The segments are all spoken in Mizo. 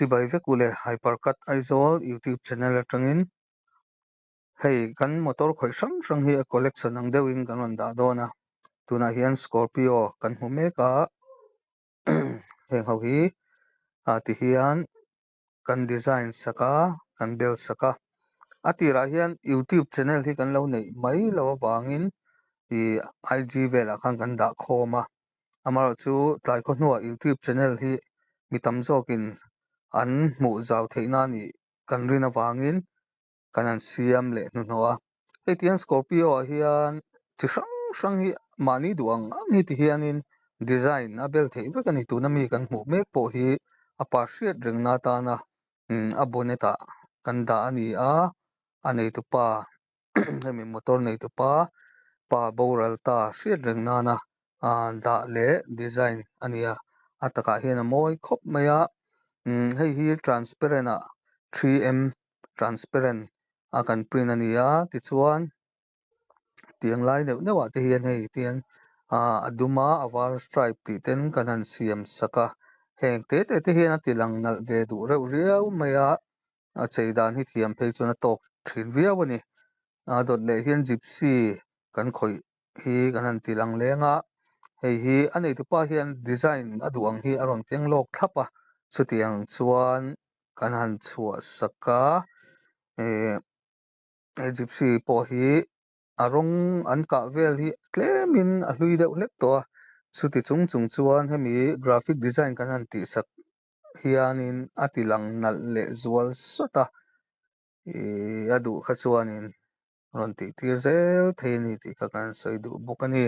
Chibai vek u le Hypercut Aizawl YouTube channel atangin hei kan motor khawih hrang hrang hi a collection ang deuhin kan rawn dah dawn a, tunah hian Scorpio kan hmu mek a, heng ho hi ah ti hian kan design sak a, kan bel sak a, a tirah hian YouTube channel hi kan lo neih mai loh avangin ih IG velah khan kan dah khawm a. Amaherawhchu tlai khaw hnuah YouTube channel hi mi tam zawkin an hmuh zau theih na nih kan rin avangin kan han siam leh hnuhnawh a. Hei tihian Scorpio ah hian chi hrang hrang hi mahni duh ang ang hi ti hianin design a bel theih vek a ni. Tuna mi kan hmuh mek pawh hi a pa hriat rengna atana a bonnet ah kan dah a ni a, a neitupa hemi motor neitupa pa boral ta hriat reng nana ah dah leh design a ni a, a takah hian a mawi khawp mai a umm hei hi transparent ah 3M transparent a kan print a ni a tichuan tiang lai neuh neuh ah te hian hei tiang ah a dum a a var stripe tih ten kan han siam sak a heng te te te hian a ti lang nalh ve duh reuh riau mai a. A chei dan hi thiam phei chuan a tawk thin viau a ni. A dawt leh hian gypsy kan khawih hi kan han ti lang leng a, hei hi a neitupa hian design a duh ang hi a rawn keng lawk thlap a, chutiang chuan kan han chhuah sak a, eh he gypsy pawh hi a rawng an kah vel hi tlemin a hlui deuh hlek tawh a, chuti chung chung chuan hemi graphic design kan han tih sak hianin a ti lang nalh leh zual sawt a, ih a duh kha chuanin rawn tih tir zel thei a ni tih kha kan sawi duh bawk a ni.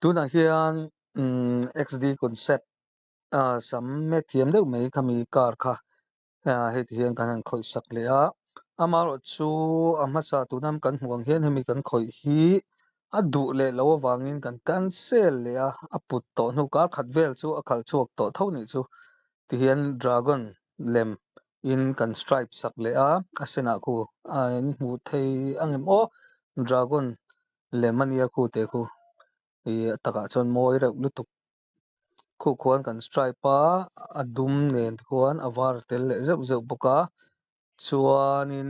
Tunah hian umm XD concept ah sam mek thiam deuh mai khami car kha hei ti hian kan han khawih sak leh a amaherawhchu a hmasa tuna kan hmuh ang hian hemi kan khawih hi a duh leh loh avangin kan cancel leh a a put tawh hnu kar khat vel chu a khalh chhuak tawh tho nih chu ti hian dragon lem in kan stripe sak leh a a senah khu a in hmuh thei ang em aw dragon lem ania khu te khu ih a takah chuan mawi reuh lutuk. Khuh khuan kan stripe a a dum nen khuan a var tel leh zeuh zeuh bawk a chuanin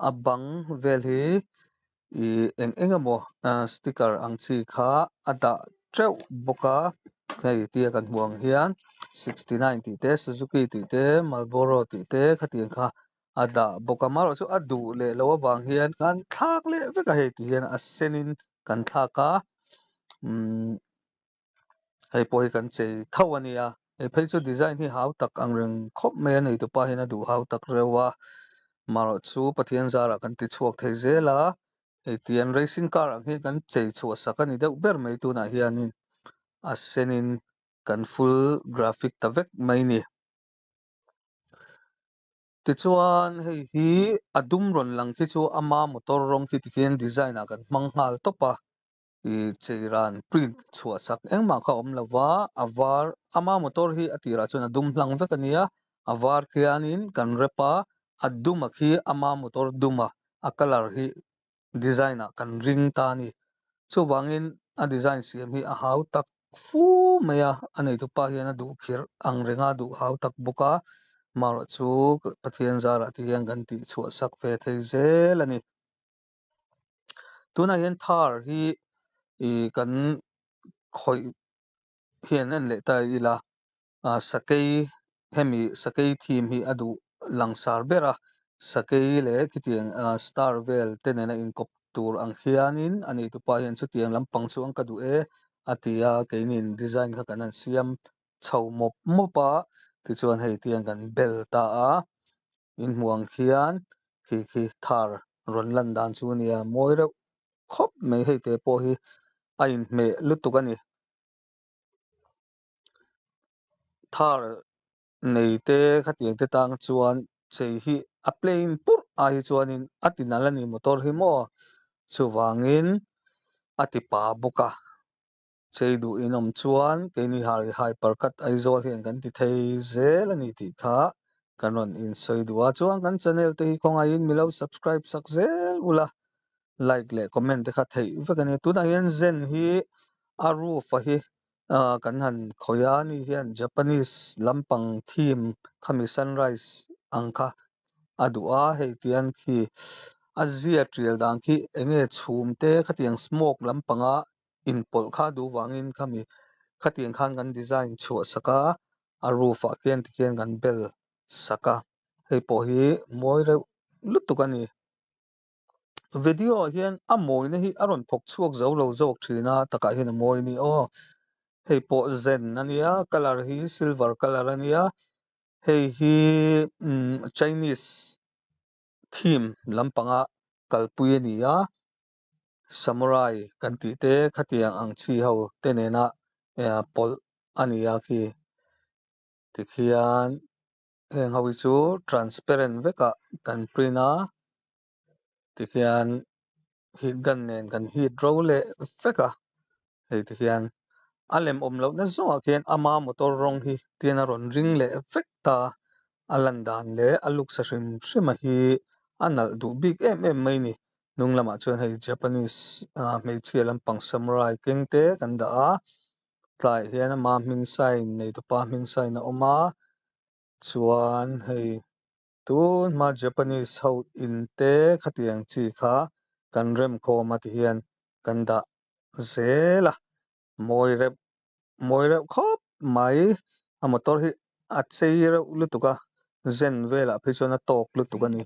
a bang vel hi ih eng eng emaw ah sticker ang chi kha a dah teuh bawk a hei tia kan hmuh ang hian 69 tih te suzuki tih te marlboro tih te khatiang kha a dah bawk a amaherawhchu chu a duh leh loh avang hian kan thlak leh vek a hei ti hian a senin kan thlak a umm hei pawh hi kan chei tho a nia hei phei chu design hi hau tak ang reng khawp mai a nei tupa hian a duh hau tak reuh a amaherawhchu Pathian zarah kan ti chhuak thei zel a hei tian racing car ang hi kan chei chhuah sak a ni deuh ber mai tunah hianin a senin kan full graphic ta vek mai a ni. Tichuan hei hi a dum rawn lang khi chu ama motor rawng khi tikhian design ah kan hmang nghal tawp a ih cheiran print chhuah sak engmah kha a awm lo va a var ama motor hi a tirah chuan a dum hlang vek a nia a var khianin kan rep a a dum a khi ama motor dum a a colour hi design ah kan ring ta a ni. Chuvangin a design siam hi a hau tak fu mai a, a neitupa hian a duh khirh ang reng a, a duh hau tak bawk a, marawh chu Pathian zarah te hian kan tih chhuah sak ve thei zel a ni. Tunah hian thar hi ih kan khawih hian en leh ta ila ah sakei hemi sakei theme hi a duh langsar ber a sakei leh khitiang ah star vel te nena inkawp tur ang hianin a neitupa hian chutiang lampang chuan ka duh e a ti a keinin design kha kan han siam chho mawp mawp a tichuan hei tiang kan bel ta a inhmuh ang khian khi khi thar rawn lan dan chu a nia mawi reuh khawp mai hei te pawh hi a inhmeh lutuk a ni. Thar nei te khatiang te tang chuan chei hi a plain purh ai hi chuanin a ti nalh a ni motor hi maw chuvangin a ti pa bawk a chei duh in awm chuan keini hyper cut Aizawl hian kan ti thei zel a ni tih kha. Kan rawn insawi duh a, chuan kan channel te hi khawngaihin milo subscribe sak zel ula, like leh comment te kha theih vek a ni. Tunah hian Zen hi a roof a hi kan han khawih a, ani hian Japanese lampang theme khami sunrise ang kha a duh a, hei tian khi a zia tial dan khi enge chhum te khatiang smoke lampanga inpawlh kha duh vangin khami khatiang khan kan design chhuah sak a. A roof ah khian tikhian kan bel sak a, hei pawh hi mawi reuh lutuk a ni. Video ah hian a mawina hi a rawn thawk chhuak zo lo zawk thin a, takah hian a mawi a ni aw. Hei pawh zen a nia, colour hi silver colour a nia, hei hi umm Chinese theme lampanga kalpui a ni a, Samurai kan tih te khatiang ang chi ho te nena pawlh a ni a khi tikhian heng ho hi chu transparent vekah kan print a tikhian heat gun nen kan heat ro leh vek a hei tikhian a lem awm lohna zawngah khian ama motor rawng hi tian a rawn ring leh vek ta a lan dan leh a luksa hrim hrim a hi a nalh duh bik em em mai ni. Hnung lamah chuan hei Japanese ah hmeichhia lampang samurai keng te kan dah a tlaiah hian ama hming sign neitupa hming sign a awm a chuan hei tun hma Japanese ho in te khatiang chi kha kan rem khawm a tihian kan dah zel a mawi reuh mawi reuh khawp mai a motor hi a chei reuh lutuk a zen velah phei chuan a tawk lutuk a ni.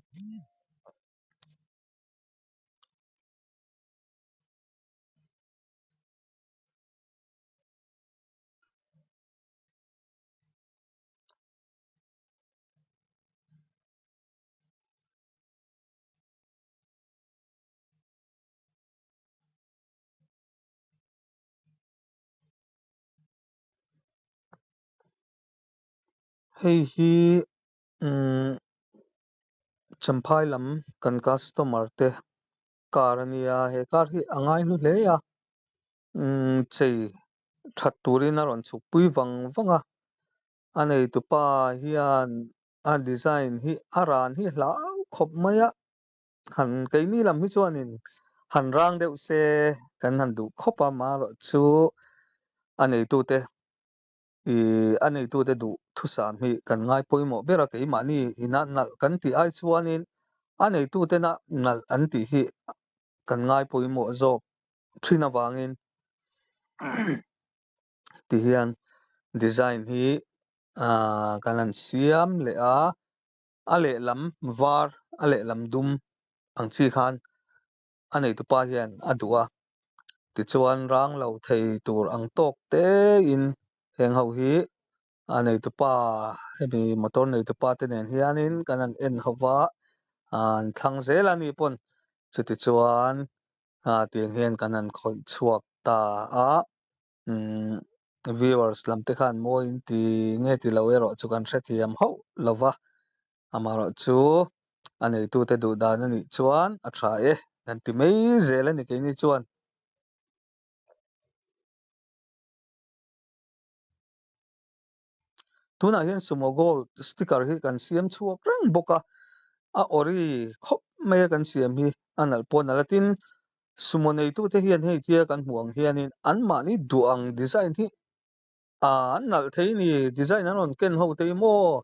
Hei hi umm Champhai lam kan customer te car a nia he car hi a ngai hlu hle a umm chei that turin a rawn chhuk pui vang vang a a neitupa hian a design hi a ran hi hlau khawp mai a han keini lam hi chuanin han rang deuh se kan han duh khawp a amaherawhchu a neitute Ih a neitute duh thusam hi kan ngai pawimawh ber a, keimahni ina nalh kan tih ai chuanin a neitutena nalh an tih hi kan ngai pawimawh zawk thin avangin tihian design hi ah kan han siam leh a, a lehlam var a lehlam dum ang chi khan a neitupa hian a duh a, tichuan rang lo thei tur ang tawk tein heng ho hi a neitupa hemi motor neitupa te nen hianin kan han en ho va, an thlang zel a ni pawn chutichuan ah tiang hian kan han khawih chhuak ta a, umm viewers lam te khan mawi in ti nge ti lo erawh chu kan hrethiam hauh lo va. Amaherawhchu a neitute duh dan a nih chuan a tha e kan ti mai zel a ni keini chuan. Tunah hian Sumo Gold sticker hi kan siam chhuak reng bawk a, a ori khawp mai a kan siam hi a nalh pawh a nalh a tin Sumo neitute hian hei tia kan hmuh ang hianin anmahni duh ang design hi Aaa an nalh thei ni, design an rawn ken ho te hi maw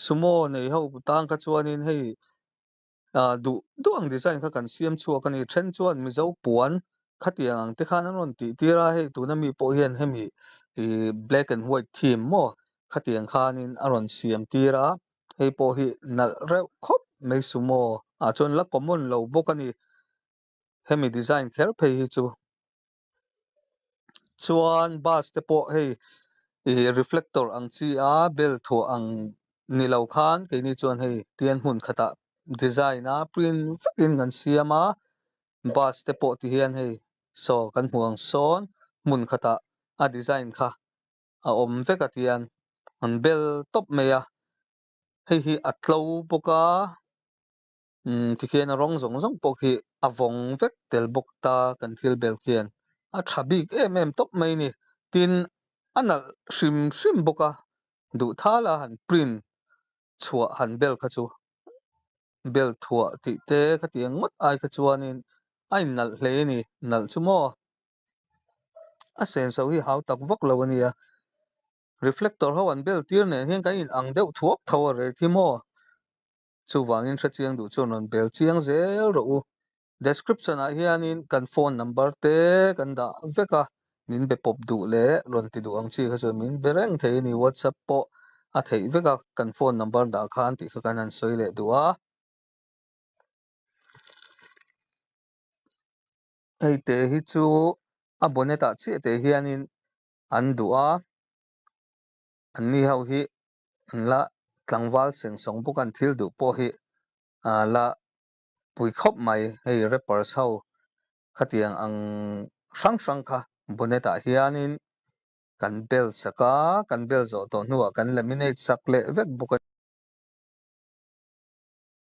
sumo nei ho tan kha chuanin hei ah duh duh ang design kha kan siam chhuak a ni. Then chuan Mizo puan khatiang ang te khan an rawn tih tir a, hei tuna mi pawh hian hemi ih black and white theme maw khatiang khanin a rawn siam tir a, hei pawh hi nalh reuh khawp mai sumo ah chuan la common lo bawk a ni, hemi design kher phei hi chu. Chuan bus te pawh hei ih reflector ang chi a bel thuah ang ni lo khan keini chuan hei tian hmun khatah design a print vekin kan siam a bus te pawh ti hian hei saw kan hmuh ang sawn hmun khatah a design kha a awm vek a tian an bel tawp mai a hei hi a tlo bawk a. Umm tikhian a rawng zawng zawng pawh khi a vawng vek tel bawk ta kan thil bel khian a tha bik em em tawp mai ni. Tin a nalh hrim hrim bawk a, duh thal a han print Chhuah han bel kha chu bel thuah tih te khatiang ngawt ai kha chuanin a innalh hle a ni. Nalh chu maw? A senso hi hau tak vak lo a nia. Reflector ho an bel tir nen hian kan in ang deuh thuak tho a rei khi maw? Chuvangin hrechiang duh chuan rawn bel chiang zel rawh u. Description ah hianin kan phone number te kan dah vek a, min be pawp duh leh rawn ti duh ang chi kha chuan min be reng thei a ni. WhatsApp pawh a theih vek a, kan phone number dah khan tih kha kan han sawi leh duh a. Hei te hi chu a bonnet ah chiah te hianin an duh a, anni ho hi an la tlangval seng sawng bawk a, an thil duh pawh hi a la pui khawp mai. Hei rappers ho khatiang ang hrang hrang kha bonnet ah hianin kan bel sak a, kan bel zawh tawh hnuah kan laminate sak leh vek bawk a.